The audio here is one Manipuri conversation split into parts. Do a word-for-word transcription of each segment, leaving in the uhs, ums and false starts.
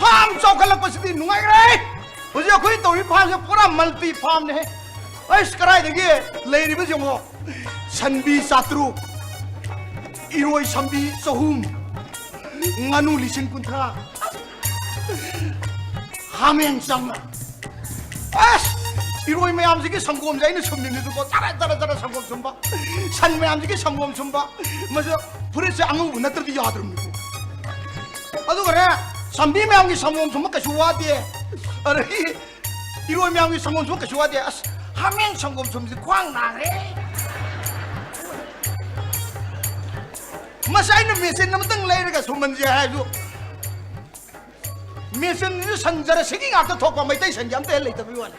ꯐꯥꯝ ꯆꯥꯎꯈꯠꯂꯛꯄꯁꯤꯗꯤ ꯅꯨꯡꯉꯥꯏꯈ꯭ꯔꯦ꯫ ꯍꯧꯖꯤꯛ ꯑꯩꯈꯣꯏ ꯇꯧꯔꯤꯕ ꯐꯥꯝꯁꯦ ꯄꯨꯔꯥ ꯃꯜꯇꯤ ꯐꯥꯝꯅꯦ꯫ ꯑꯩꯁ, ꯀꯗꯥꯏꯗꯒꯤ ꯂꯩꯔꯤꯕꯁꯤ ꯌꯦꯡꯉꯣ, ꯁꯟꯕꯤ ꯆꯥꯇ꯭ꯔꯨꯛ, ꯏꯔꯣꯏ ꯁꯟꯕꯤ ꯆꯍꯨꯝ, ꯉꯥꯅꯨ ꯂꯤꯁꯤꯡ ꯀꯨꯟꯊ꯭ꯔꯥ, ꯍꯥꯃꯦꯡ ꯆꯥꯝꯃ꯫ ꯑꯁ! ꯏꯔꯣꯏ ꯃꯌꯥꯝꯁꯤꯒꯤ ꯁꯪꯒꯣꯝꯁꯦ ꯑꯩꯅ ꯁꯨꯝꯃꯤꯅꯤꯗꯨꯀꯣ, ꯆꯔꯥ ꯆꯔꯥ ꯆꯔꯥ ꯁꯪꯒꯣꯝ ꯁꯨꯝꯕ, ꯁꯟ ꯃꯌꯥꯝꯁꯤꯒꯤ ꯁꯪꯒꯣꯝ ꯁꯨꯝꯕ, ꯃꯁꯤ ꯐꯨꯔꯤꯠꯁꯦ ꯑꯉꯧꯕ ꯅꯠꯇ꯭ꯔꯗꯤ ꯌꯥꯗ꯭ꯔꯕꯅꯤꯀꯣ꯫ ꯑꯗꯨꯒꯅꯦ, ꯁꯟꯕꯤ ꯃꯌꯥꯝꯒꯤ ꯁꯪꯒꯣꯝ ꯁꯨꯝꯕ ꯀꯩꯁꯨ ꯋꯥꯗꯦ, ꯑꯗꯒꯤ ꯏꯔꯣꯏ ꯃꯌꯥꯝꯒꯤ ꯁꯪꯒꯣꯝ ꯁꯨꯝꯕ ꯀꯩꯁꯨ ꯋꯥꯗꯦ꯫ ꯑꯁ, ꯍꯥꯃꯦꯡ ꯁꯪꯒꯣꯝ ꯁꯨꯝꯕꯁꯤ ꯈ꯭ꯋꯥꯡ ꯅꯥꯈ꯭ꯔꯦ꯫ ꯃꯁꯤ ꯑꯩꯅ ꯃꯦꯆꯤꯟ ꯑꯃꯇꯪ ꯂꯩꯔꯒ ꯁꯨꯝꯍꯟꯁꯦ ꯍꯥꯏꯔꯁꯨ, ꯃꯦꯆꯤꯟꯁꯤꯁꯨ ꯁꯟ ꯖꯔꯁꯤꯒꯤ ꯉꯥꯛꯇ ꯊꯣꯛꯄ, ꯃꯩꯇꯩ ꯁꯟꯒꯤ ꯑꯝꯇ ꯍꯦꯛ ꯂꯩꯇꯕꯒꯤ ꯋꯥꯅꯤ꯫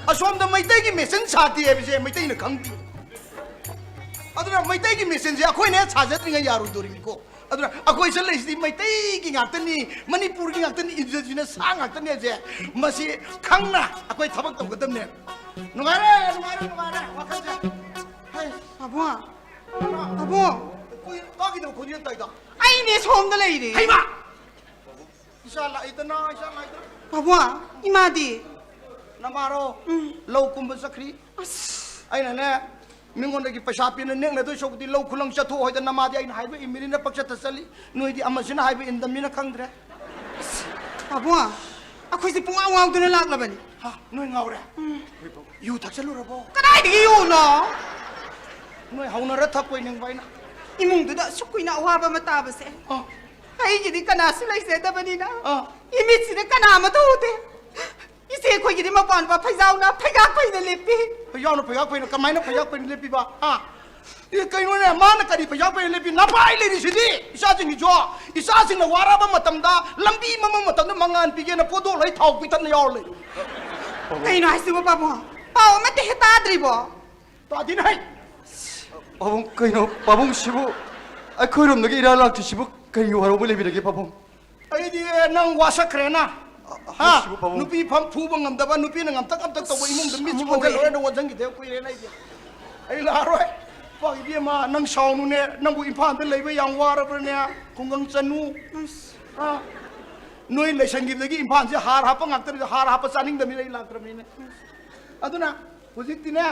ꯑꯁꯣꯝꯗ ꯃꯩꯇꯩꯒꯤ ꯃꯦꯆꯤꯟ ꯁꯥꯗꯦ ꯍꯥꯏꯕꯁꯦ ꯃꯩꯇꯩꯅ ꯈꯪꯗꯦ꯫ ꯑꯗꯨꯅ ꯃꯩꯇꯩꯒꯤ ꯃꯦꯆꯤꯟꯁꯦ ꯑꯩꯈꯣꯏꯅ ꯍꯦꯛ ꯁꯥꯖꯗ꯭ꯔꯤꯉꯩ ꯌꯥꯔꯣꯏꯗꯧꯔꯤꯅꯤꯀꯣ꯫ ꯑꯗꯨꯅ ꯑꯩꯈꯣꯏ ꯆꯠꯂꯛꯏꯁꯤꯗꯤ ꯃꯩꯇꯩꯒꯤ ꯉꯥꯛꯇꯅꯤ, ꯃꯅꯤꯄꯨꯔꯒꯤ ꯉꯥꯛꯇꯅꯤ, ꯏꯟꯗꯤꯖꯤꯅꯁꯅ ꯁꯥ ꯉꯥꯛꯇꯅꯤ ꯍꯥꯏꯁꯦ, ꯃꯁꯤ ꯈꯪꯅ ꯑꯩꯈꯣꯏ ꯊꯕꯛ ꯇꯧꯒꯗꯕꯅꯦ꯫ ꯅꯨꯡꯉꯥꯏꯔꯦ, ꯅꯨꯡꯉꯥꯏꯔꯦ, ꯅꯨꯡꯉꯥꯏꯔꯦ ꯋꯥꯈꯜꯁꯦ꯫ ꯍꯩ, ꯄꯥꯕꯨꯡ, ꯄꯥꯕꯨꯡ꯫ ꯀꯨꯏ-, ꯇꯥꯈꯤꯗꯕ ꯈꯣꯟꯖꯦꯜ ꯇꯥꯏꯗ꯫ ꯑꯩꯅꯦ ꯁꯣꯝꯗ ꯂꯩꯔꯦ꯫ ꯍꯩꯃꯥ! ꯏꯆꯥ ꯂꯥꯛꯏꯗꯅ, ꯏꯆꯥ ꯂꯥꯛꯏꯗꯅ꯫ ꯄꯥꯕꯨꯡ, ꯏꯃꯥꯗꯤ? ꯅꯃꯥꯔꯣ? ꯎꯝ꯫ ꯂꯧ ꯀꯨꯝꯕ ꯆꯠꯈ꯭ꯔꯤ꯫ ꯑꯁ꯫ ꯑꯩꯅꯅꯦ, ꯃꯤꯉꯣꯟꯗꯒꯤ ꯄꯩꯁꯥ ꯄꯤꯅ ꯅꯦꯛꯅꯗꯣꯏ ꯁꯔꯨꯛꯄꯨꯗꯤ ꯂꯧ ꯈꯨꯂꯪ ꯆꯠꯊꯣꯛꯑꯣ ꯍꯥꯏꯗ ꯅꯃꯥꯗꯤ ꯑꯩꯅ ꯍꯥꯏꯕ ꯏꯟꯕꯅꯤꯅ ꯄꯪꯆꯠꯇ ꯆꯠꯂꯤ꯫ ꯅꯣꯏꯗꯤ ꯑꯃꯁꯤꯅ ꯍꯥꯏꯕ ꯏꯟꯗꯕꯅꯤꯅ ꯈꯪꯗ꯭ꯔꯦ꯫ ꯑꯁ, ꯄꯥꯕꯨꯡ, ꯑꯩꯈꯣꯏꯁꯦ ꯄꯨꯡꯉꯥꯎ ꯉꯥꯎꯗꯨꯅ ꯂꯥꯛꯂꯕꯅꯤ꯫ ꯍꯥ, ꯅꯣꯏ ꯉꯥꯎꯔꯦ? ꯎꯝ꯫ ꯌꯨ ꯊꯛꯆꯜꯂꯨꯔꯕꯣ? ꯀꯗꯥꯏꯗꯒꯤ ꯌꯨꯅꯣ? ꯅꯣꯏ ꯍꯧꯅꯔ ꯊꯛꯄꯣꯏ ꯅꯤꯡꯕ ꯑꯩꯅ꯫ ꯏꯃꯨꯡꯗꯨꯗ ꯑꯁꯨꯛ ꯀꯨꯏꯅ ꯑꯋꯥꯕ ꯑꯃ ꯇꯥꯕꯁꯦ꯫ ꯑꯥ꯫ ꯑꯩꯒꯤꯗꯤ ꯀꯅꯥꯁꯨ ꯂꯩꯖꯗꯕꯅꯤꯅ ꯑꯥ꯫ ꯏꯃꯤꯠꯁꯤꯗ ꯀꯅꯥ ꯑꯃꯠꯇ ꯎꯗꯦ꯫ ꯏꯆꯦ ꯑꯩꯈꯣꯏꯒꯤꯗꯤ ꯃꯄꯥꯟ ꯅꯨꯄꯥ ꯐꯩꯖꯥꯎꯅ ꯐꯩꯒꯥꯛ ꯐꯩꯅ ꯂꯦꯞꯄꯤ꯫ ꯐꯩꯖꯥꯎꯅ ꯐꯩꯒꯥꯛ ꯐꯩꯅ ꯀꯃꯥꯏꯅ ꯐꯩꯒꯥꯛ ꯐꯩꯅ ꯂꯦꯞꯄꯤꯕ? ꯍꯥ? ꯑꯦ, ꯀꯩꯅꯣꯅꯦ, ꯃꯥꯅ ꯀꯔꯤ ꯐꯩꯖꯥꯛ ꯐꯩꯅ ꯂꯦꯞꯄꯤ? ꯅꯄꯥꯏ ꯂꯩꯔꯤꯁꯤꯗꯤ ꯏꯆꯥꯁꯤꯡꯒꯤꯁꯨ꯫ ꯏꯆꯥꯁꯤꯡꯅ ꯋꯥꯔꯕ ꯃꯇꯝꯗ, ꯂꯝꯕꯤ ꯃꯝꯕ ꯃꯇꯝꯗ ꯃꯉꯥꯟ ꯄꯤꯒꯦꯅ ꯄꯣꯠꯇꯣ ꯂꯣꯏ ꯊꯥꯎ ꯄꯤꯊꯛꯅ ꯌꯥꯎꯔ ꯂꯩ꯫ ꯀꯩꯅꯣ ꯍꯥꯏꯁꯤꯕꯣ ꯄꯥꯕꯨꯡ? ꯄꯥꯎ ꯑꯃꯠꯇ ꯍꯦꯛ ꯇꯥꯗ꯭ꯔꯤꯕꯣ? ꯇꯥꯗꯤꯅꯦ ꯍꯩ! ꯄꯥꯕꯨꯡ, ꯀꯩꯅꯣ ꯄꯥꯕꯨꯡꯁꯤꯕꯨ? ꯑꯩꯈꯣꯏꯔꯣꯝꯗꯒꯤ ꯏꯔꯥ ꯂꯥꯛꯇ꯭ꯔꯤꯁꯤꯕꯨ ꯀꯔꯤ ꯋꯥꯔꯧꯕ ꯂꯩꯕꯤꯔꯒꯦ ꯄꯥꯕꯨꯡ? ꯑꯩꯗꯤ ꯅꯪ ꯋꯥꯁꯛꯈ꯭ꯔꯦꯅ꯫ ꯍꯥ? ꯃꯁꯤꯕꯨ ꯄꯥꯕꯨꯡ꯫ ꯅꯨꯄꯤ ꯐꯝ ꯐꯨꯕ ꯉꯝꯗꯕ, ꯅꯨꯄꯤꯅ ꯉꯝꯇꯛ ꯉꯝꯇꯛ ꯇꯧꯕ ꯏꯃꯨꯡꯗ ꯃꯤꯠꯁꯤ ꯑꯃꯨꯛ ꯑꯣꯟꯁꯤꯜꯂꯨꯔꯦ, ꯑꯣꯏꯔꯦ꯫ ꯅꯪ ꯑꯣꯟꯁꯤꯟꯈꯤꯗꯦ ꯀꯨꯏꯔꯦꯅ ꯑꯩꯗꯤ꯫ ꯑꯩ ꯂꯥꯛꯑꯔꯣꯏ꯫ ꯄꯥ ꯏꯕꯦꯝꯃ, ꯅꯪ ꯁꯥꯎꯅꯨꯅꯦ, ꯅꯪꯕꯨ ꯏꯝꯐꯥꯜꯗ ꯂꯩꯕ ꯌꯥꯝ ꯋꯥꯔꯕ꯭ꯔꯅꯦ? ꯈꯨꯡꯒꯪ ꯆꯅꯨ꯫ ꯑꯁ꯫ ꯑꯥ꯫ ꯅꯣꯏ ꯂꯩꯁꯟꯈꯤꯕꯗꯒꯤ ꯏꯝꯐꯥꯜꯁꯦ ꯍꯥꯔ ꯍꯥꯞꯄ ꯉꯥꯛꯇꯅꯤ, ꯍꯥꯔ ꯍꯥꯞꯄ ꯆꯥꯅꯤꯡꯗꯕꯅꯤꯅ ꯑꯩ ꯂꯥꯛꯇ꯭ꯔꯕꯅꯤꯅꯦ꯫ ꯑꯗꯨꯅ ꯍꯧꯖꯤꯛꯇꯤꯅꯦ,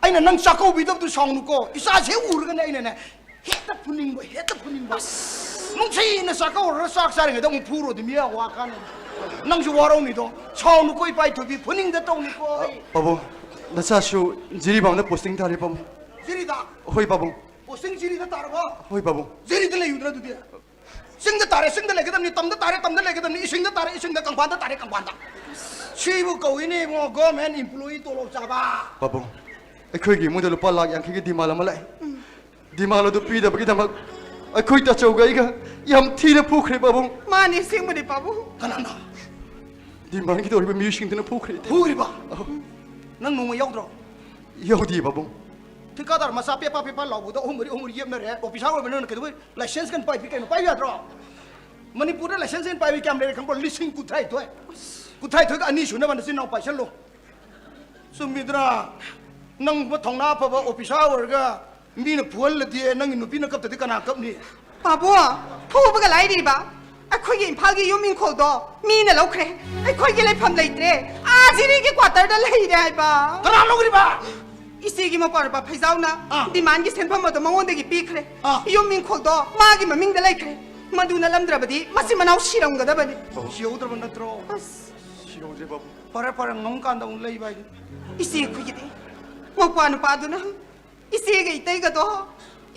ꯑꯩꯅ ꯅꯪ ꯆꯥꯛꯀꯧꯕꯤꯗꯕꯗꯨ ꯁꯥꯎꯅꯨꯀꯣ, ꯏꯆꯥꯁꯦ ꯎꯔꯒꯅꯦ ꯑꯩꯅꯅꯦ ꯍꯦꯛꯇ ꯐꯨꯅꯤꯡꯕ, ꯍꯦꯛꯇ ꯐꯨꯅꯤꯡꯕ꯫ ꯅꯨꯡꯁꯤꯅ ꯆꯥꯛꯀꯧꯔꯒ ꯆꯥꯛ ꯆꯥꯔꯤꯉꯩꯗ ꯑꯃꯨꯛ ꯐꯨꯔꯣꯗꯤ ꯃꯤ ꯋꯥ ꯀꯥꯟꯅꯗꯦ꯫ ꯅꯪꯁꯨ ꯋꯥꯔꯧꯅꯤꯗꯣ꯫ ꯁꯥꯎꯅꯨꯀꯣ ꯏꯄꯥ ꯏꯊꯣꯏꯕꯤ, ꯐꯨꯅꯤꯡꯗ ꯇꯧꯅꯤꯀꯣ ꯑꯩ꯫ ꯄꯥꯕꯨꯡ, ꯅꯆꯥꯁꯨ ꯖꯤꯔꯤꯕꯥꯝꯗ ꯄꯣꯁꯇꯤꯡ ꯇꯥꯔꯦ ꯄꯥꯕꯨꯡ꯫ ꯖꯤꯔꯤꯗ? ꯍꯣꯏ ꯄꯥꯕꯨꯡ꯫ ꯄꯣꯁꯇꯤꯡ ꯖꯤꯔꯤꯗ ꯇꯥꯔꯕꯣ? ꯍꯣꯏ ꯄꯥꯕꯨꯡ꯫ ꯖꯤꯔꯤꯗ ꯂꯩꯌꯨꯗꯅ ꯑꯗꯨꯗꯤ꯫ ꯆꯤꯡꯗ ꯇꯥꯔꯦ, ꯆꯤꯡꯗ ꯂꯩꯒꯗꯕꯅꯤ, ꯇꯝꯗ ꯇꯥꯔꯦ, ꯇꯝꯗ ꯂꯩꯒꯗꯕꯅꯤ, ꯏꯁꯤꯡꯗ ꯇꯥꯔꯦ, ꯏꯁꯤꯡꯗ, ꯀꯪꯐꯥꯟꯗ ꯇꯥꯔꯦ, ꯀꯪꯐꯥꯟꯗ꯫ ꯁꯤꯕꯨ ꯀꯧꯏꯅꯦ ꯏꯕꯨꯡꯉꯣ, government employee ꯇꯣꯂꯣꯞ ꯆꯥꯕ꯫ ꯄꯥꯕꯨꯡ, ꯑꯩꯈꯣꯏꯒꯤ ꯏꯃꯨꯡꯗ ꯂꯨꯄꯥ ꯂꯥꯈ ꯌꯥꯡꯈꯩꯒꯤ demand ꯑꯃ ꯂꯥꯛꯑꯦ꯫ Demand ꯑꯗꯨ ꯄꯤꯗꯕꯒꯤꯗꯃꯛ ꯑꯩꯈꯣꯏ ꯇꯥꯆꯧꯒ ꯑꯩꯒ ꯌꯥꯝ ꯊꯤꯅ ꯐꯨꯈ꯭ꯔꯦ ꯄꯥꯕꯨꯡ꯫ ꯃꯥꯅꯦ, ꯑꯁꯦꯡꯕꯅꯦ ꯄꯥꯕꯨꯡ꯫ ꯀꯅꯥꯅ? Demandꯒꯤ ꯇꯧꯔꯤꯕ ꯃꯤꯑꯣꯏꯁꯤꯡꯗꯨꯅ ꯐꯨꯈ꯭ꯔꯦ꯫ ꯐꯨꯔꯤꯕ? ꯑꯧ꯫ ꯅꯪ ꯅꯣꯡꯃ ꯌꯥꯎꯗ꯭ꯔꯣ? ꯌꯥꯎꯗꯤꯌꯦ ꯄꯥꯕꯨꯡ꯫ ꯊꯤꯀꯥꯗꯥꯔ ꯃꯆꯥ ꯄꯦꯄꯥ ꯄꯦꯄꯥ ꯂꯥꯎꯕꯗꯣ ꯑꯍꯨꯝ ꯃꯔꯤ, ꯑꯍꯨꯝ ꯃꯔꯤ ꯌꯦꯞꯅꯔꯦ꯫ Officer ꯑꯣꯏꯕ ꯅꯪꯅ ꯀꯩꯗꯧꯕꯩ license ꯀꯟ ꯄꯥꯏꯗ꯭ꯔꯤ ꯀꯩꯅꯣ? ꯄꯥꯏꯕ ꯌꯥꯗ꯭ꯔꯣ? ꯃꯅꯤꯄꯨꯔꯗ license ꯍꯦꯟꯅ ꯄꯥꯏꯕ ꯀꯌꯥꯝ ꯂꯩꯔꯦ ꯈꯪꯕ꯭ꯔꯣ? ꯂꯤꯁꯤꯡ ꯀꯨꯟꯊ꯭ꯔꯥꯅꯤꯊꯣꯏ꯫ ꯀꯨꯟꯊ꯭ꯔꯥꯅꯤꯊꯣꯏꯒ ꯑꯅꯤ ꯁꯨꯅꯕ ꯅꯆꯤꯟ ꯅꯅꯥꯎ ꯄꯥꯏꯁꯜꯂꯣ꯫ ꯆꯨꯝꯃꯤꯗ꯭ꯔꯥ? ꯅꯪꯒꯨꯝꯕ ꯊꯧꯅꯥ ꯐꯕ officer ꯑꯣꯏꯔꯒ ꯃꯤꯅ ꯐꯨꯍꯜꯂꯗꯤ ꯅꯪꯒꯤ ꯅꯨꯄꯤꯅ ꯀꯞꯇꯗꯤ ꯀꯅꯥ ꯀꯞꯅꯤ? ꯄꯥꯕꯨꯡ, ꯐꯨꯕꯒ ꯂꯥꯏꯔꯤꯕ, ꯑꯩꯈꯣꯏꯒꯤ ꯏꯝꯐꯥꯜꯒꯤ ꯌꯨꯝ ꯏꯪꯈꯣꯜꯗꯣ ꯃꯤꯅ ꯂꯧꯈ꯭ꯔꯦ꯫ ꯑꯩꯈꯣꯏꯒꯤ ꯂꯩꯐꯝ ꯂꯩꯇ꯭ꯔꯦ꯫ ꯑꯥ ꯖꯤꯔꯤꯒꯤ quarterꯗ ꯂꯩꯔꯦ ꯍꯥꯏꯕ꯫ ꯀꯅꯥ ꯂꯧꯈ꯭ꯔꯤꯕ? ꯏꯆꯦꯒꯤ ꯃꯧꯄ꯭ꯋꯥ ꯅꯨꯄꯥ ꯐꯩꯖꯥꯎꯅ ꯑꯥ꯫ Demandꯒꯤ ꯁꯦꯟꯐꯝ ꯑꯗꯣ ꯃꯉꯣꯟꯗꯒꯤ ꯄꯤꯈ꯭ꯔꯦ꯫ ꯑꯥ꯫ ꯌꯨꯝ ꯏꯪꯈꯣꯜꯗꯣ ꯃꯥꯒꯤ ꯃꯃꯤꯡꯗ ꯂꯩꯈ꯭ꯔꯦ꯫ ꯃꯗꯨ ꯅꯠꯂꯝꯗ꯭ꯔꯕꯗꯤ ꯃꯆꯤꯟ ꯃꯅꯥꯎ ꯁꯤꯔꯝꯒꯗꯕꯅꯤ꯫ ꯁꯤꯍꯧꯗ꯭ꯔꯕ ꯅꯠꯇ꯭ꯔꯣ? ꯑꯁ꯫ ꯁꯤꯍꯧꯗ꯭ꯔꯦ ꯄꯥꯕꯨꯡ꯫ ꯐꯔꯦ, ꯐꯔꯦ, ꯉꯝꯀꯥꯟꯗ ꯑꯃꯨꯛ ꯂꯩꯕ ꯍꯥꯏꯗꯨꯅꯤ꯫ ꯏꯆꯦ ꯑꯩꯈꯣꯏꯒꯤꯗꯤ ꯃꯧꯄ꯭ꯋꯥ ꯅꯨꯄꯥꯗꯨꯅ ꯏꯆꯦꯒ ꯏꯇꯩꯒꯗꯣ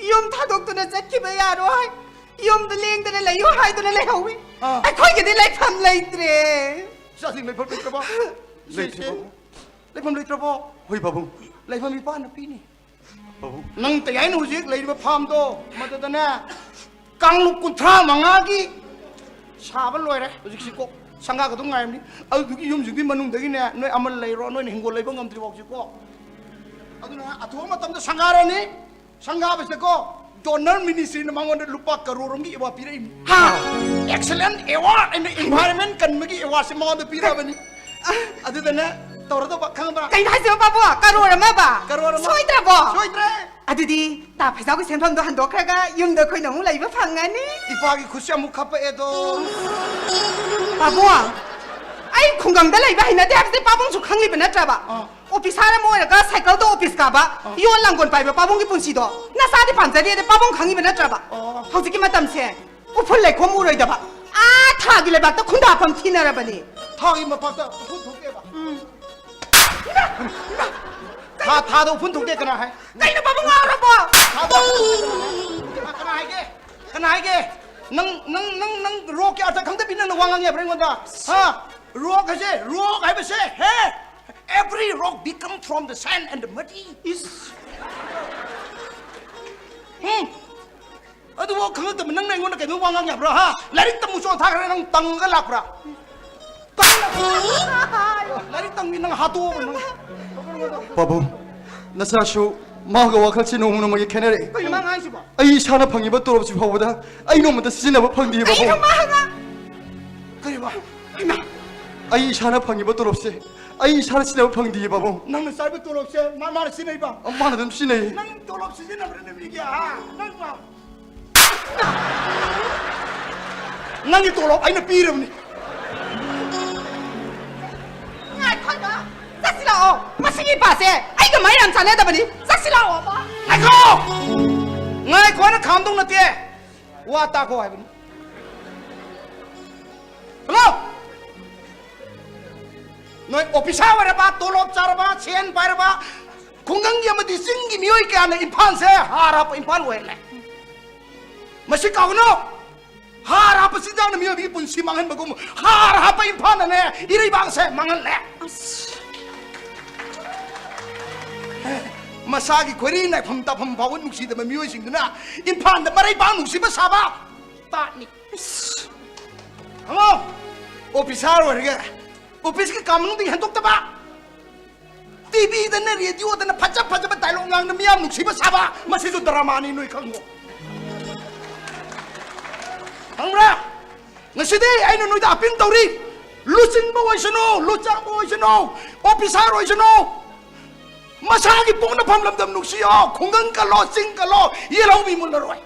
ꯌꯨꯝ ꯊꯥꯗꯣꯛꯇꯨꯅ ꯆꯠꯈꯤꯕ ꯌꯥꯔꯣꯏ, ꯌꯨꯝꯗ ꯂꯦꯡꯗꯅ ꯂꯩꯌꯨ ꯍꯥꯏꯗꯨꯅ ꯂꯩꯍꯧꯋꯤ꯫ ꯑꯥ꯫ ꯑꯩꯈꯣꯏꯒꯤꯗꯤ ꯂꯩꯐꯝ ꯂꯩꯇ꯭ꯔꯦ꯫ ꯏꯆꯥꯁꯤꯡ ꯂꯩꯐꯝ ꯂꯩꯇ꯭ꯔꯕꯣ? ꯂꯩꯇ꯭ꯔꯦ ꯏꯆꯦ, ꯄꯥꯕꯨꯡ꯫ ꯂꯩꯐꯝ ꯂꯩꯇ꯭ꯔꯕꯣ? ꯍꯣꯏ ꯄꯥꯕꯨꯡ꯫ ꯂꯩꯐꯝ ꯏꯄꯥꯅ ꯄꯤꯅꯤ꯫ ꯄꯥꯕꯨꯡ꯫ ꯅꯪ ꯇꯌꯥꯏꯅ ꯍꯧꯖꯤꯛ ꯂꯩꯔꯤꯕ farmꯗꯣ ꯃꯗꯨꯗꯅꯦ ꯀꯥꯡꯂꯨꯞ ꯀꯨꯟꯊ꯭ꯔꯥ ꯃꯉꯥꯒꯤ ꯁꯥꯕ ꯂꯣꯏꯔꯦ ꯍꯧꯖꯤꯛꯁꯤꯀꯣ꯫ ꯁꯪꯒꯥ ꯈꯛꯇꯪ ꯉꯥꯏꯔꯝꯅꯤ꯫ ꯑꯗꯨꯗꯨꯒꯤ ꯌꯨꯝꯁꯤꯡꯗꯨꯒꯤ ꯃꯅꯨꯡꯗꯒꯤꯅꯦ ꯅꯣꯏ ꯑꯃ ꯂꯩꯔꯣ, ꯅꯣꯏꯅ ꯍꯤꯡꯒꯣꯜ ꯂꯩꯕ ꯉꯝꯗ꯭ꯔꯤ ꯐꯥꯎꯁꯤꯀꯣ꯫ ꯑꯗꯨꯅ ꯑꯊꯨꯕ ꯃꯇꯝꯗ ꯁꯪꯒꯥꯔꯅꯤ꯫ ꯁꯪꯒꯥꯕꯁꯤꯗꯀꯣ Donor Ministryꯅ ꯃꯉꯣꯟꯗ ꯂꯨꯄꯥ ꯀꯔꯣꯔ ꯑꯃꯒꯤ ꯑꯦꯋꯥꯔꯗ ꯄꯤꯔꯛꯏꯅꯤ꯫ ꯍꯥ? Excellent Award ꯑꯩꯅ environment ꯀꯟꯕꯒꯤ ꯑꯦꯋꯥꯔꯗꯁꯦ ꯃꯉꯣꯟꯗ ꯄꯤꯔꯛꯑꯕꯅꯤ꯫ ꯑꯗꯨꯗꯅꯦ ꯇꯧꯔꯗꯧꯕ ꯈꯪꯕ꯭ꯔꯥ? ꯀꯩꯅꯣ ꯍꯥꯏꯁꯤꯕꯣ ꯄꯥꯕꯨꯡ? ꯀꯔꯣꯔ ꯑꯃꯕ? ꯀꯔꯣꯔ ꯑꯃ꯫ ꯁꯣꯏꯗ꯭ꯔꯕꯣ? ꯁꯣꯏꯗ꯭ꯔꯦ꯫ ꯑꯗꯨꯗꯤ ꯇꯥ ꯐꯩꯖꯥꯎꯒꯤ ꯁꯦꯟꯐꯝꯗꯣ ꯍꯟꯗꯣꯛꯈ꯭ꯔꯒ ꯌꯨꯝꯗ ꯑꯩꯈꯣꯏꯅ ꯑꯃꯨꯛ ꯂꯩꯕ ꯐꯪꯉꯅꯤ꯫ ꯏꯄꯥꯒꯤ ꯈꯨꯠꯁꯦ ꯑꯃꯨꯛ ꯈꯞꯄꯛꯑꯦꯗꯣ꯫ ꯄꯥꯕꯨꯡ, ꯑꯩ ꯈꯨꯡꯒꯪꯗ ꯂꯩꯕ ꯍꯩꯅꯗꯦ ꯍꯥꯏꯕꯁꯦ ꯄꯥꯕꯨꯡꯁꯨ ꯈꯪꯂꯤꯕ ꯅꯠꯇ꯭ꯔꯕ? ꯑꯥ꯫ ꯑꯣꯐꯤꯁꯥꯔ ꯑꯃ ꯑꯣꯏꯔꯒ ꯁꯥꯏꯀꯜꯗ ꯑꯣꯐꯤꯁ ꯀꯥꯕ, ꯑꯥ꯫ ꯌꯣꯠ ꯂꯥꯡꯒꯣꯜ ꯄꯥꯏꯕ ꯄꯥꯕꯨꯡꯒꯤ ꯄꯨꯟꯁꯤꯗꯣ ꯅꯆꯥꯗꯤ ꯄꯥꯝꯖꯗꯦꯗꯤ ꯄꯥꯕꯨꯡ ꯈꯪꯉꯤꯕ ꯅꯠꯇ꯭ꯔꯕ? ꯑꯣ꯫ ꯍꯧꯖꯤꯛꯀꯤ ꯃꯇꯝꯁꯦ ꯎꯐꯨꯜ ꯂꯩꯈꯣꯝ ꯎꯔꯣꯏꯗꯕ, ꯑꯥ ꯊꯥꯒꯤ ꯂꯩꯕꯥꯛꯇ ꯈꯨꯟꯗꯥꯐꯝ ꯊꯤꯅꯔꯕꯅꯤ꯫ ꯊꯥꯒꯤ ꯃꯄꯥꯛꯇ ꯎꯐꯨꯜ ꯊꯣꯛꯇꯦꯕ꯫ ꯎꯝ꯫ ꯊꯥ, ꯊꯥꯗ ꯎꯐꯨꯜ ꯊꯣꯛꯇꯦ ꯀꯅꯥ ꯍꯥꯏ? ꯀꯩꯅꯣ ꯄꯥꯕꯨꯡ ꯉꯥꯎꯔꯕꯣ? ꯊꯥꯗ ꯎꯐꯨꯜ ꯊꯣꯛꯇꯦ ꯀꯅꯥ ꯍꯥꯏ? ꯀꯅꯥ ꯍꯥꯏꯒꯦ? ꯀꯅꯥ ꯍꯥꯏꯒꯦ? ꯅꯪ, ꯅꯪ, ꯅꯪ, ꯅꯪ ꯔꯣꯛꯀꯤ ꯑꯔꯊ ꯈꯪꯗꯕꯤ ꯅꯪꯅ ꯋꯥ ꯉꯥꯡꯉꯦ ꯍꯥꯏꯕ꯭ꯔꯥ ꯑꯩꯉꯣꯟꯗ? ꯍꯥ? ꯔꯣꯛ ꯍꯥꯏꯁꯦ, ꯔꯣꯛ ꯍꯥꯏꯕꯁꯦ, ꯍꯦ? Every rock become from the sand and the muddy. ꯏꯁ꯫ ꯎꯝ꯫ ꯑꯗꯨꯐꯥꯎ ꯈꯪꯉꯛꯇꯕ ꯅꯪꯅ ꯑꯩꯉꯣꯟꯗ ꯀꯩꯅꯣ ꯋꯥ ꯉꯥꯡ ꯌꯥꯕ꯭ꯔꯥ, ꯍꯥ? ꯂꯥꯏꯔꯤꯛ ꯇꯝꯃꯨ ꯆꯣ ꯊꯥꯈ꯭ꯔꯦ, ꯅꯪ ꯇꯪꯉꯒ ꯂꯥꯛꯄ꯭ꯔꯥ? ꯇꯪꯉꯒ ꯂꯥꯛꯄ꯭ꯔꯥ? ꯂꯥꯏꯔꯤꯛ ꯇꯝꯃꯤ ꯅꯪ ꯍꯥꯠꯇꯣꯛꯑꯕ ꯅꯪ꯫ ꯄꯥꯕꯨꯡ, ꯅꯆꯥꯁꯨ ꯃꯥꯒ ꯋꯥꯈꯜꯁꯤ ꯅꯣꯡꯃ ꯅꯣꯡꯃꯒꯤ ꯈꯦꯠꯅꯔꯛꯑꯦ꯫ ꯀꯩꯅꯣ ꯃꯥ ꯉꯥꯡꯉꯤꯁꯤꯕꯣ? ꯑꯩ ꯏꯁꯥꯅ ꯐꯪꯉꯤꯕ ꯇꯣꯂꯣꯞꯁꯤ ꯐꯥꯎꯕꯗ ꯑꯩ ꯅꯣꯡꯃꯇ ꯁꯤꯖꯤꯟꯅꯕ ꯐꯪꯗꯦ, ꯄꯥꯕꯨꯡ꯫ ꯀꯩꯅꯣ ꯃꯥ ꯉꯥꯡ-, ꯀꯩꯕ? ꯏꯃꯥ! ꯑꯩ ꯏꯁꯥꯅ ꯐꯪꯉꯤꯕ ꯇꯣꯂꯣꯞꯁꯦ ꯑꯩ ꯏꯁꯥꯅ ꯁꯤꯖꯤꯟꯅꯕ ꯐꯪꯗꯦ, ꯄꯥꯕꯨꯡ꯫ ꯅꯪꯅ ꯆꯥꯔꯤꯕ ꯇꯣꯂꯣꯞꯁꯦ ꯃꯥ, ꯃꯥꯅ ꯁꯤꯖꯤꯟꯅꯩꯕ? ꯃꯥꯅ ꯑꯗꯨꯝ ꯁꯤꯖꯤꯟꯅꯩ꯫ ꯅꯪ ꯇꯣꯂꯣꯞ ꯁꯤꯖꯤꯟꯅꯕ꯭ꯔꯅꯦ ꯃꯤꯒꯤ, ꯍꯥ? ꯅꯪ ꯃꯥ ꯅꯪꯒꯤ ꯇꯣꯂꯣꯞ ꯑꯩꯅ ꯄꯤꯔꯕꯅꯤ꯫ ꯉꯥꯏꯈꯣ, ꯏꯃꯥ! ꯆꯠꯁꯤꯜꯂꯛꯑꯣ! ꯃꯁꯤꯒꯤ ꯏꯄꯥꯁꯦ ꯑꯩꯒ ꯃꯥ ꯌꯥꯝ ꯆꯥꯟꯅꯗꯕꯅꯤ! ꯆꯠꯁꯤꯜꯂꯛꯑꯣꯕ! ꯉꯥꯏꯈꯣ! ꯉꯥꯏꯈꯣꯅ ꯈꯥꯝꯗꯧ ꯅꯠꯇꯦ꯫ ꯋꯥ ꯇꯥꯈꯣ ꯍꯥꯏꯕꯅꯤ꯫ ꯍꯜꯂꯣ! ꯅꯣꯏ ꯑꯣꯐꯤꯁꯥꯔ ꯑꯣꯏꯔꯕ, ꯇꯣꯂꯣꯞ ꯆꯥꯔꯕ, ꯁꯦꯟ ꯄꯥꯏꯔꯕ ꯈꯨꯡꯒꯪꯒꯤ ꯑꯃꯗꯤ ꯆꯤꯡꯒꯤ ꯃꯤꯑꯣꯏ ꯀꯌꯥꯅ ꯏꯝꯐꯥꯜꯁꯦ ꯍꯥꯔ ꯍꯥꯞꯄ ꯏꯝꯐꯥꯜ ꯑꯣꯏꯍꯜꯂꯦ꯫ ꯃꯁꯤ ꯀꯥꯎꯒꯅꯨ꯫ ꯍꯥꯔ ꯍꯥꯞꯄ ꯆꯤꯟꯖꯥꯛꯅ ꯃꯤꯑꯣꯏꯕꯒꯤ ꯄꯨꯟꯁꯤ ꯃꯥꯡꯍꯟꯕꯒꯨꯝ, ꯍꯥꯔ ꯍꯥꯞꯄ ꯏꯝꯐꯥꯜꯅꯅꯦ ꯏꯔꯩꯕꯥꯛꯁꯦ ꯃꯥꯡꯍꯜꯂꯦ꯫ ꯑꯁ꯫ ꯃꯁꯥꯒꯤ ꯈꯣꯏꯔꯤ ꯅꯥꯏꯐꯝ ꯇꯥꯐꯝ ꯐꯥꯎꯕ ꯅꯨꯡꯁꯤꯗꯕ ꯃꯤꯑꯣꯏꯁꯤꯡꯗꯨꯅ ꯏꯝꯐꯥꯜꯗ ꯃꯔꯩꯕꯥꯛ ꯅꯨꯡꯁꯤꯕ ꯁꯥꯕ ꯇꯥꯠꯅꯤ꯫ ꯑꯁ꯫ ꯍꯪꯉꯣ, ꯑꯣꯐꯤꯁꯥꯔ ꯑꯣꯏꯔꯒ ꯑꯣꯐꯤꯁꯀꯤ ꯀꯥ ꯃꯅꯨꯡꯗꯒꯤ ꯍꯦꯟꯗꯣꯛꯇꯕ꯫ ꯇꯤꯚꯤꯗꯅ, ꯔꯦꯗꯤꯑꯣꯗꯅ ꯐꯖ ꯐꯖꯕ ꯗꯥꯏꯂꯣꯒ ꯉꯥꯡꯅ ꯃꯤꯌꯥꯝ ꯅꯨꯡꯁꯤꯕ ꯁꯥꯕ, ꯃꯁꯤꯁꯨ ꯗ꯭ꯔꯃꯥꯅꯤ, ꯅꯣꯏ ꯈꯪꯉꯣ꯫ ꯈꯪꯕ꯭ꯔꯥ? ꯉꯁꯤꯗꯤ ꯑꯩꯅ ꯅꯣꯏꯗ ꯑꯄꯤꯜ ꯇꯧꯔꯤ꯫ ꯂꯨꯆꯤꯡꯕ ꯑꯣꯏꯁꯅꯨ, ꯂꯨꯆꯥꯡꯕ ꯑꯣꯏꯁꯅꯨ, ꯑꯣꯐꯤꯁꯥꯔ ꯑꯣꯏꯁꯅꯨ, ꯃꯁꯥꯒꯤ ꯄꯣꯛꯅꯐꯝ ꯂꯝꯗꯝ ꯅꯨꯡꯁꯤꯌꯣ, ꯈꯨꯡꯒꯪ ꯀꯜꯂꯣ, ꯆꯤꯡ ꯀꯜꯂꯣ, ꯌꯦꯜꯍꯧꯃꯤ ꯃꯨꯜꯂꯔꯣꯏ꯫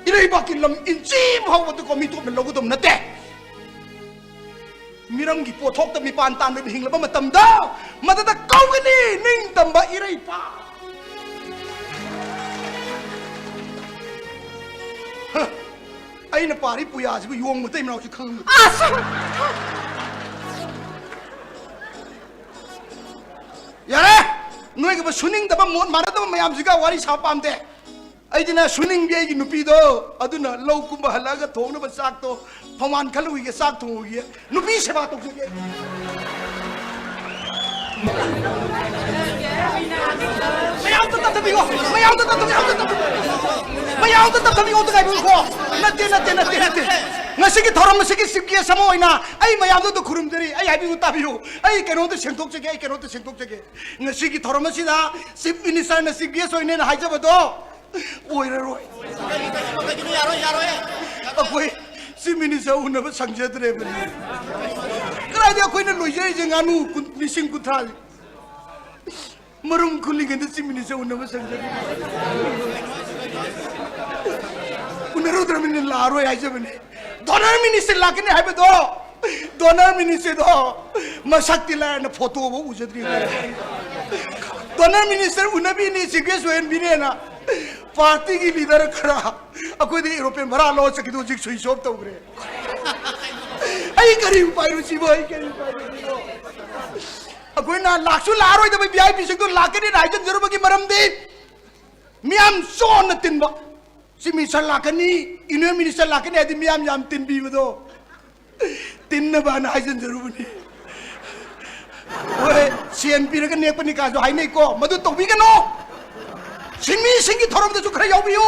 ꯏꯔꯩꯕꯥꯛꯀꯤ ꯂꯝ ꯏꯟꯆꯤ ꯑꯃ ꯐꯥꯎꯕꯗꯀꯣ ꯃꯤꯇꯣꯞꯅ ꯂꯧꯒꯗꯕ ꯅꯠꯇꯦ꯫ ꯃꯤꯔꯝꯒꯤ ꯄꯣꯠꯊꯣꯛꯇ ꯃꯤꯄꯥꯟ ꯇꯥꯡꯗꯅ ꯍꯤꯡꯂꯕ ꯃꯇꯝꯗ ꯃꯗꯨꯗ ꯀꯧꯒꯅꯤ ꯅꯤꯡꯇꯝꯕ ꯏꯔꯩꯄꯥꯛ꯫ ꯍ, ꯑꯩꯅ ꯄꯥꯔꯤ ꯄꯨꯌꯥꯁꯤꯕꯨ ꯌꯣꯡ ꯃꯇꯩ ꯃꯅꯥꯎꯁꯤ ꯈꯪꯉꯝꯃꯤ꯫ ꯑꯁ! ꯌꯥꯔꯦ! ꯅꯣꯏꯒꯨꯝꯕ ꯁꯨꯅꯤꯡꯗꯕ, ꯃꯣꯠ ꯃꯥꯟꯅꯗꯕ ꯃꯌꯥꯝꯁꯤꯒ ꯋꯥꯔꯤ ꯁꯥꯕ ꯄꯥꯝꯗꯦ꯫ ꯑꯩꯗꯤꯅꯦ, ꯁꯨꯅꯤꯡꯕꯤ ꯑꯩꯒꯤ ꯅꯨꯄꯤꯗꯣ, ꯑꯗꯨꯅ ꯂꯧ ꯀꯨꯝꯕ ꯍꯜꯂꯛꯑꯒ ꯊꯣꯡꯅꯕ ꯆꯥꯛꯇꯣ ꯐꯧꯃꯥꯟ ꯈꯜꯂꯨꯈꯤꯒꯦ, ꯆꯥꯛ ꯊꯣꯡꯉꯨꯈꯤꯒꯦ꯫ ꯅꯨꯄꯤ ꯁꯦꯕꯥ ꯇꯧꯖꯒꯦ꯫ ꯃꯌꯥꯝꯗ ꯇꯞꯊꯕꯤꯌꯣ, ꯃꯌꯥꯝꯗ ꯇꯞꯊꯕꯤꯌꯣ, ꯃꯌꯥꯝꯗ ꯇꯞꯊꯕꯤꯌꯣ꯫ ꯃꯌꯥꯝꯗ ꯇꯞꯊꯕꯤꯌꯣ, ꯑꯝꯇ ꯉꯥꯏꯕꯤꯌꯨꯀꯣ꯫ ꯅꯠꯇꯦ, ꯅꯠꯇꯦ, ꯅꯠꯇꯦ, ꯅꯠꯇꯦ꯫ ꯉꯁꯤꯒꯤ ꯊꯧꯔꯝ ꯑꯁꯤꯒꯤ chief guest ꯑꯃ ꯑꯣꯏꯅ ꯑꯩ ꯃꯌꯥꯝꯗ ꯑꯝꯇ ꯈꯨꯔꯨꯝꯖꯔꯤ꯫ ꯑꯩ ꯍꯥꯏꯕꯤꯌꯨ, ꯇꯥꯕꯤꯌꯨ꯫ ꯑꯩ ꯀꯩꯅꯣꯝꯇ ꯁꯦꯡꯗꯣꯛꯆꯒꯦ, ꯑꯩ ꯀꯩꯅꯣꯝꯇ ꯁꯦꯡꯗꯣꯛꯆꯒꯦ꯫ ꯉꯁꯤꯒꯤ ꯊꯧꯔꯝ ꯑꯁꯤꯗ chief ministerꯅ chief guest ꯑꯣꯏꯅꯦꯅ ꯍꯥꯏꯖꯕꯗꯣ ꯑꯣꯏꯔꯔꯣꯏ꯫ ꯀꯩꯒꯤꯅꯣ? ꯌꯥꯔꯣꯏ, ꯌꯥꯔꯣꯏ꯫ ꯑꯩꯈꯣꯏ chief minister ꯎꯅꯕ ꯁꯪꯖꯗ꯭ꯔꯦꯕꯅꯤ꯫ ꯀꯗꯥꯏꯗ ꯑꯩꯈꯣꯏꯅ ꯂꯣꯏꯖꯔꯤꯁꯦ ꯉꯥꯅꯨ ꯀꯨꯟ-, ꯂꯤꯁꯤꯡ ꯀꯨꯟꯊ꯭ꯔꯥ ꯃꯔꯨꯝ ꯈꯨꯜꯂꯤꯉꯩꯗ chief minister ꯎꯅꯕ ꯁꯪꯖꯗ꯭ꯔꯦ꯫ ꯎꯅꯔꯨꯗ꯭ꯔꯕꯅꯤꯅ ꯂꯥꯛꯑꯔꯣꯏ ꯍꯥꯏꯖꯕꯅꯤ꯫ Donor minister ꯂꯥꯛꯀꯅꯤ ꯍꯥꯏꯕꯗꯣ, donor ministerꯗꯣ ꯃꯁꯛꯇꯤ ꯂꯥꯏꯔꯅ photoꯐꯥꯎ ꯎꯖꯗ꯭ꯔꯤ꯫ Donor minister ꯎꯅꯕꯤꯅꯤ, chief guest ꯑꯣꯏꯍꯟꯕꯤꯅꯦꯅ partyꯒꯤ leader ꯈꯔ ꯑꯩꯈꯣꯏꯗ aeroplane ꯚꯔꯥ ꯂꯧꯔ ꯆꯠꯈꯤꯗꯣ ꯍꯧꯖꯤꯛ switch off ꯇꯧꯈ꯭ꯔꯦ꯫ ꯑꯩ ꯀꯔꯤ ꯎꯄꯥꯏꯅꯣ ꯁꯤꯕꯣ? ꯑꯩ ꯀꯔꯤ ꯎꯄꯥꯏꯅꯣ ꯁꯤꯕꯣ? ꯑꯩꯈꯣꯏꯅ ꯂꯥꯛꯁꯨ ꯂꯥꯛꯑꯔꯣꯏꯗꯕ VIPꯁꯤꯡꯗꯣ ꯂꯥꯛꯀꯅꯤꯅ ꯍꯥꯏꯖꯤꯟꯖꯔꯨꯕꯒꯤ ꯃꯔꯝꯗꯤ ꯃꯤꯌꯥꯝ ꯆꯣꯟꯅ ꯇꯤꯟꯕ꯫ Chief minister ꯂꯥꯛꯀꯅꯤ, union minister ꯂꯥꯛꯀꯅꯤ ꯍꯥꯏꯗꯤ ꯃꯤꯌꯥꯝ ꯌꯥꯝ ꯇꯤꯟꯕꯤꯕꯗꯣ ꯇꯤꯟꯅꯕꯅ ꯍꯥꯏꯖꯤꯟꯖꯔꯨꯕꯅꯤ꯫ ꯍꯣꯏ, ꯁꯦꯟ ꯄꯤꯔꯒ ꯅꯦꯛꯄꯅꯤ ꯀꯥꯏꯁꯨ ꯍꯥꯏꯅꯩꯀꯣ, ꯃꯗꯨ ꯇꯧꯕꯤꯒꯅꯣ꯫ ꯁꯤꯟꯃꯤꯁꯤꯡꯒꯤ ꯊꯧꯔꯝꯗꯁꯨ ꯈꯔ ꯌꯥꯎꯕꯤꯌꯨ꯫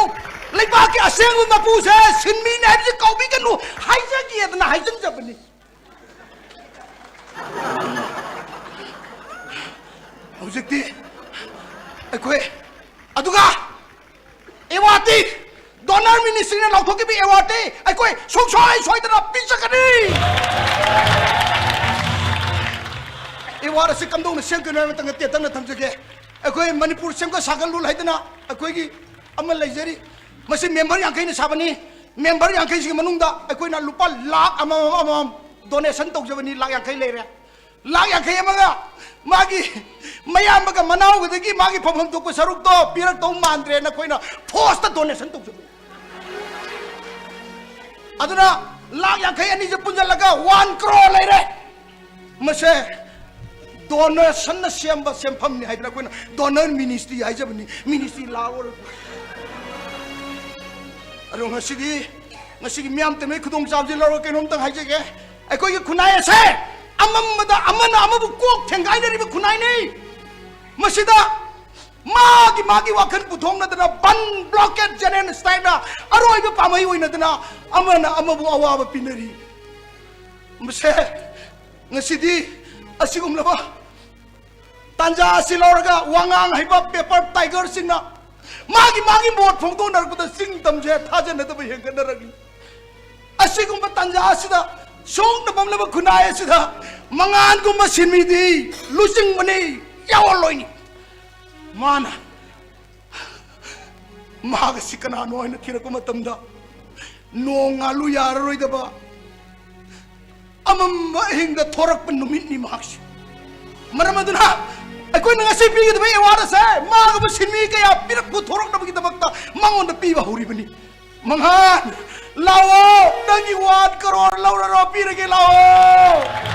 ꯂꯩꯕꯥꯛꯀꯤ ꯑꯁꯦꯡꯕ ꯃꯄꯨꯁꯦ ꯁꯤꯟꯃꯤꯅꯦ ꯍꯥꯏꯕꯁꯤ ꯀꯥꯎꯕꯤꯒꯅꯨ ꯍꯥꯏꯖꯒꯦꯗꯅ ꯍꯥꯏꯖꯟꯖꯕꯅꯤ꯫ ꯍꯧꯖꯤꯛꯇꯤ ꯑꯩꯈꯣꯏ ꯑꯗꯨꯒ ꯑꯦꯋꯥꯔꯗꯇꯤ, ꯗꯣꯅꯔ ꯃꯤꯅꯤꯁꯇ꯭ꯔꯤꯅ ꯂꯥꯎꯊꯣꯛꯈꯤꯕ ꯑꯦꯋꯥꯔꯗꯇꯤ ꯑꯩꯈꯣꯏ ꯁꯨꯡꯁꯣꯏ ꯁꯣꯏꯗꯅ ꯄꯤꯖꯒꯅꯤ꯫ ꯑꯦꯋꯥꯔꯗ ꯑꯁꯤ ꯀꯝꯗꯧꯅ ꯁꯦꯝꯒꯅꯤ ꯍꯥꯏꯕ ꯃꯇꯝꯗ ꯇꯦꯟꯇꯛꯅ ꯊꯝꯖꯒꯦ꯫ ꯑꯩꯈꯣꯏ ꯃꯅꯤꯄꯨꯔ ꯁꯦꯝꯒꯠ ꯁꯥꯒꯠꯂꯨ ꯍꯥꯏꯗꯅ ꯑꯩꯈꯣꯏꯒꯤ ꯑꯃ ꯂꯩꯖꯔꯤ꯫ ꯃꯁꯤ ꯃꯦꯝꯕꯔ ꯌꯥꯡꯈꯩꯅ ꯁꯥꯕꯅꯤ꯫ ꯃꯦꯝꯕꯔ ꯌꯥꯡꯈꯩꯁꯤꯒꯤ ꯃꯅꯨꯡꯗ ꯑꯩꯈꯣꯏꯅ ꯂꯨꯄꯥ ꯂꯥꯈ ꯑꯃꯃꯝ ꯑꯃꯃꯝ ꯗꯣꯅꯦꯁꯟ ꯇꯧꯖꯕꯅꯤ꯫ ꯂꯥꯈ ꯌꯥꯡꯈꯩ ꯂꯩꯔꯦ꯫ ꯂꯥꯈ ꯌꯥꯡꯈꯩ ꯑꯃꯒ ꯃꯥꯒꯤ ꯃꯌꯥꯝꯕꯒ ꯃꯅꯥꯎꯒꯗꯒꯤ ꯃꯥꯒꯤ ꯐꯪꯐꯝ ꯊꯣꯛꯄ ꯁꯔꯨꯛꯇꯣ ꯄꯤꯔꯛꯇꯧ ꯃꯥꯟꯗ꯭ꯔꯦꯅ ꯑꯩꯈꯣꯏꯅ ꯐꯣꯔꯁꯇ ꯗꯣꯅꯦꯁꯟ ꯇꯧꯖꯕꯅꯤ꯫ ꯑꯗꯨꯅ ꯂꯥꯈ ꯌꯥꯡꯈꯩ ꯑꯅꯤꯁꯦ ꯄꯨꯟꯁꯤꯜꯂꯒ ꯋꯥꯟ ꯀ꯭ꯔꯣꯔ ꯂꯩꯔꯦ꯫ ꯃꯁꯦ ꯗꯣꯅꯔꯁꯟꯅ ꯁꯦꯝꯕ ꯁꯦꯟꯐꯝꯅꯤ ꯍꯥꯏꯗꯅ ꯑꯩꯈꯣꯏꯅ ꯗꯣꯅꯔ ꯃꯤꯅꯤꯁꯇ꯭ꯔꯤ ꯍꯥꯏꯖꯕꯅꯤ꯫ ꯃꯤꯅꯤꯁꯇ꯭ꯔꯤ ꯂꯥꯛꯑꯣ꯫ ꯑꯗꯣ ꯉꯁꯤꯗꯤ, ꯉꯁꯤꯒꯤ ꯃꯤꯌꯥꯝ ꯇꯝꯃꯤ ꯈꯨꯗꯣꯡꯆꯥꯕꯁꯤ ꯂꯧꯔꯒ ꯀꯩꯅꯣꯝꯇꯪ ꯍꯥꯏꯖꯒꯦ꯫ ꯑꯩꯈꯣꯏꯒꯤ ꯈꯨꯟꯅꯥꯏ ꯑꯁꯦ ꯑꯃꯝꯕꯗ ꯑꯃꯅ ꯑꯃꯕꯨ ꯀꯣꯛ ꯊꯦꯡꯒꯥꯏꯅꯔꯤꯕ ꯈꯨꯟꯅꯥꯏꯅꯤ꯫ ꯃꯁꯤꯗ ꯃꯥꯒꯤ ꯃꯥꯒꯤ ꯋꯥꯈꯜ ꯄꯨꯊꯣꯛꯅꯗꯅ ꯕꯟ ꯕ꯭ꯂꯣꯀꯦꯠ ꯖꯦꯅꯦꯔꯦꯜ ꯁ꯭ꯇ꯭ꯔꯥꯏꯛꯅ ꯑꯔꯣꯏꯕ ꯄꯥꯝꯕꯩ ꯑꯣꯏꯅꯗꯅ ꯑꯃꯅ ꯑꯃꯕꯨ ꯑꯋꯥꯕ ꯄꯤꯅꯔꯤ꯫ ꯃꯁꯦ ꯉꯁꯤꯗꯤ ꯑꯁꯤꯒꯨꯝꯂꯕ ꯇꯥꯟꯖꯥ ꯑꯁꯤ ꯂꯧꯔꯒ ꯋꯥꯉꯥꯡ ꯍꯩꯕ ꯄꯦꯄꯔ ꯇꯥꯏꯒꯔꯁꯤꯡꯅ ꯃꯥꯒꯤ ꯃꯥꯒꯤ ꯃꯣꯠ ꯐꯣꯡꯗꯣꯛꯅꯔꯛꯄꯗ ꯆꯤꯡ ꯇꯝꯁꯦ ꯊꯥꯖꯅꯗꯕ ꯍꯦꯟꯒꯠꯅꯔꯛꯂꯤ꯫ ꯑꯁꯤꯒꯨꯝꯕ ꯇꯥꯟꯖꯥ ꯑꯁꯤꯗ ꯁꯣꯛꯅ ꯄꯝꯂꯕ ꯈꯨꯟꯅꯥꯏ ꯑꯁꯤꯗ ꯃꯉꯥꯟꯒꯨꯝꯕ ꯁꯤꯟꯃꯤꯗꯤ ꯂꯨꯆꯤꯡꯕꯅꯤ, ꯌꯥꯑꯣꯟꯂꯣꯏꯅꯤ꯫ ꯃꯥꯅ ꯃꯍꯥꯛ ꯑꯁꯤ ꯀꯅꯥꯅꯣ ꯍꯥꯏꯅ ꯊꯤꯔꯛꯄ ꯃꯇꯝꯗ ꯅꯣꯡ ꯉꯥꯜꯂꯨ ꯌꯥꯔꯔꯣꯏꯗꯕ ꯑꯃꯝꯕ ꯑꯍꯤꯡꯗ ꯊꯣꯔꯛꯄ ꯅꯨꯃꯤꯠꯅꯤ ꯃꯍꯥꯛꯁꯦ꯫ ꯃꯔꯝ ꯑꯗꯨꯅ ꯑꯩꯈꯣꯏꯅ ꯉꯁꯤ ꯄꯤꯒꯗꯕ ꯑꯦꯋꯥꯔꯗ ꯑꯁꯦ ꯃꯥꯒꯨꯝꯕ ꯁꯤꯟꯃꯤ ꯀꯌꯥ ꯄꯤꯔꯛꯄ ꯊꯣꯔꯛꯅꯕꯒꯤꯗꯃꯛꯇ ꯃꯉꯣꯟꯗ ꯄꯤꯕ ꯍꯧꯔꯤꯕꯅꯤ꯫ ꯃꯉꯥꯟ, ꯂꯥꯛꯑꯣ, ꯅꯪꯒꯤ ꯋꯥꯟ ꯀꯔꯣꯔ ꯂꯧꯔꯔꯣ, ꯄꯤꯔꯒꯦ, ꯂꯥꯛꯑꯣ꯫